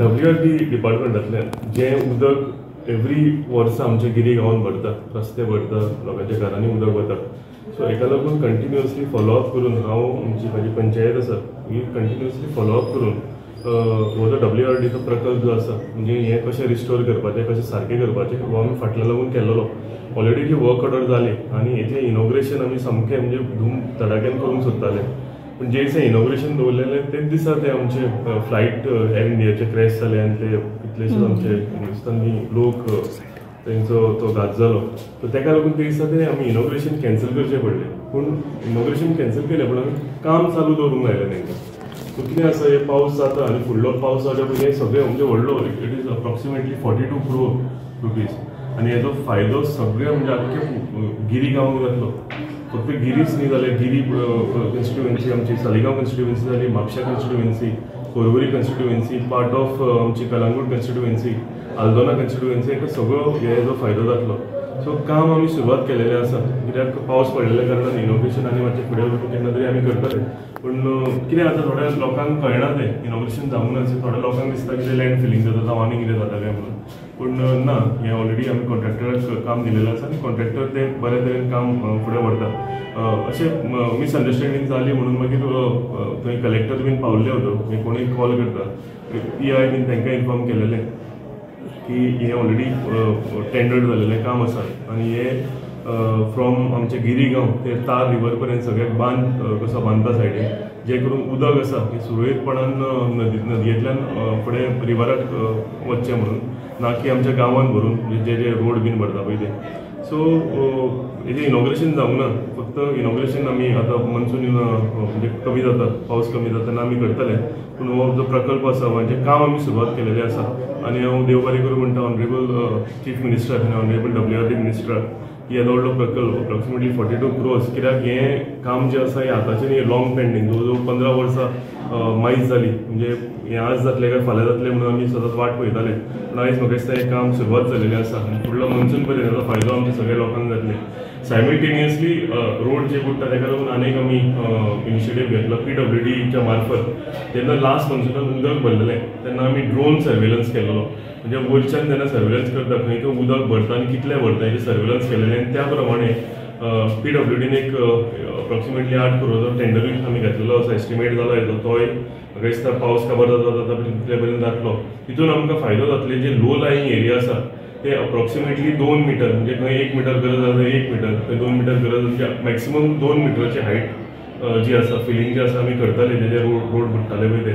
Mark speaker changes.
Speaker 1: WRD डिपार्टमेंटांतल्यान जें उदक every वर्सा आमच्या गिरी गांवांत भरता, रस्ते भरता, लोकांच्या घरांनी उदक वता, सो हेका लागून कंटिन्युअसली फॉलोअप करून हांव आमची म्हाजी पंचायत आसा ही कंटिन्युअसली फॉलोअप करून हो जो डब्ल्यूआरडीचो प्रकल्प जो आसा म्हणजे हें कशें रिस्टोर करपाचें, कशें सारकें करपाचें हो आमी फाटल्यान लागून केल्लो. ऑलरेडी जी वर्क ऑर्डर जाली आनी हेजें इनॉग्रेशन आमी सामकें म्हणजे धूम तडाक्यान करूंक सोदताले, पूण जे दिसा इनॉग्रेशन दवरलेलें तेच दिसा ते आमचे फ्लायट एअर इंडियाचे क्रॅश जाले आनी ते कितलेशेच आमचे हिंदुस्थानी लोक तेंचो तो घात जालो. सो तेका लागून ते दिसा ते आमी इनॉग्रेशन कॅन्सल करचें पडलें. पूण इनॉग्रेशन कॅन्सल केलें पूण आमी काम चालू दवरूंक लायलें तेंकां. सो कितें आसा, हे पावस जाता आनी फुडलो पावस जाल्या पयलीं हें सगळें म्हणजे व्हडलो, it is approximately 42 crore rupees आनी हेजो फायदो सगळे म्हणजे आख्खे गिरी गांवांक जातलो. फक्त गिरीच न्ही जाल्यार गिरी कॉन्स्टिट्युएन्सी, आमची सालिगांव कॉन्स्टिट्युएन्सी जाली, Mapusa constituency, Porvorim constituency, part of आमची कलांगूट कॉन्स्टिट्युएन्सी, आल्दोना कॉन्स्टिट्युएन्सी, हेका सगळो हेजो फायदो जातलो. सो काम आमी सुरवात केलेलें आसा, कित्याक पावस पडलेल्या कारणान इनॉग्रेशन आनी मातशें फुडें वचून केन्ना तरी आमी करतले. पूण कितें जाता, थोड्या लोकांक कळना तें इनॉग्रेशन जावंक ना, थोड्या लोकांक दिसता कितें लँड फिलींग जाता जावं आनी कितें जाता काय म्हणून, पूण ना, हें ऑलरेडी आमी कॉन्ट्रॅक्टराक काम दिलेलें आसा आनी कॉन्ट्रॅक्टर तें बऱ्या तरेन काम फुडें व्हरता. अशें मिसअंडरस्टँडींग जाली म्हणून मागीर थंय कलेक्टर बीन पावल्ले होते, मागीर कोणूय कॉल करता, पी I बीन तांकां इन्फॉर्म केलेलें की हें ऑलरेडी टेंडर जालेलें काम आसा आनी हें फ्रॉम आमचे गिरी गांव ते तार रिवर पर्यंत सगळ्याक बांद कसो बांदता सायडीन, जे करून उदक आसा हें सुरळीतपणान नदयेंतल्यान फुडें रिवराक वचचें म्हणून, ना की आमच्या गांवांत भरून जे जे रोड बीन भरता पळय ते. सो हेजें इनॉग्रेशन जावंक ना, फक्त इनॉग्रेशन आमी आतां मॉन्सून म्हणजे कमी जाता, पावस कमी जाता तेन्ना आमी करतले, पूण हो जो प्रकल्प आसा म्हणजे काम आमी सुरवात केलेलें आसा. आनी हांव देव बरें करूं म्हणटा ऑनरेबल चीफ मिनिस्टर आनी ऑनरेबल डब्ल्यूआरडी मिनिस्टराक की येदो व्हडलो प्रकल्प अप्रॉक्सिमेटली 42 crores, कित्याक हें काम जें आसा हें आतांचें न्ही, लॉंग पेंडींग, जवळ जवळ 15 वर्सां मायज जाली, म्हणजे हें आज जातलें काय फाल्यां जातलें म्हणून आमी सदांच वाट पळयताले, पूण आयज म्हाका दिसता हें काम सुरवात जालेलें आसा आनी फुडलो मॉन्सून पर्यंत हेजो फायदो आमच्या सगळ्या लोकांक जातले. सायमल्टेनियसली रोड जे बुडटा तेका लागून आनीक आमी इनिशिएटीव घेतलो पीडब्ल्यूडीच्या मार्फत. जेन्ना लास्ट मॉन्सुनान उदक भरलेलें तेन्ना आमी ड्रोन सर्वेलन्स केलेलो, म्हणजे वयरच्यान जेन्ना सर्वेलन्स करता खंय खंय उदक भरता आनी कितलें भरता हेजें सर्वेलन्स केलेलें आनी त्या प्रमाणे पीडब्ल्यूडीन एक अप्रॉक्सिमेटली 8 crore टेंडरूय आमी घातलेलो आसा, एस्टिमेट जाला हेजो, तोय म्हाका दिसता पावस काबार जाता जाता तितले पर्यंत जातलो. तितून आमकां फायदो जातलो, जे लो लायींग एरिया आसा ते अप्रॉक्सिमेटली 2 मिटर, म्हणजे खंय 1 मिटर गरज आसा 1 मिटर, खंय 2 मिटर गरज आसा, मॅक्सिमम 2 मिटराची हायट जी आसा फिलींग जी आसा आमी करताले, जेजे रोड बुडटाले पळय ते.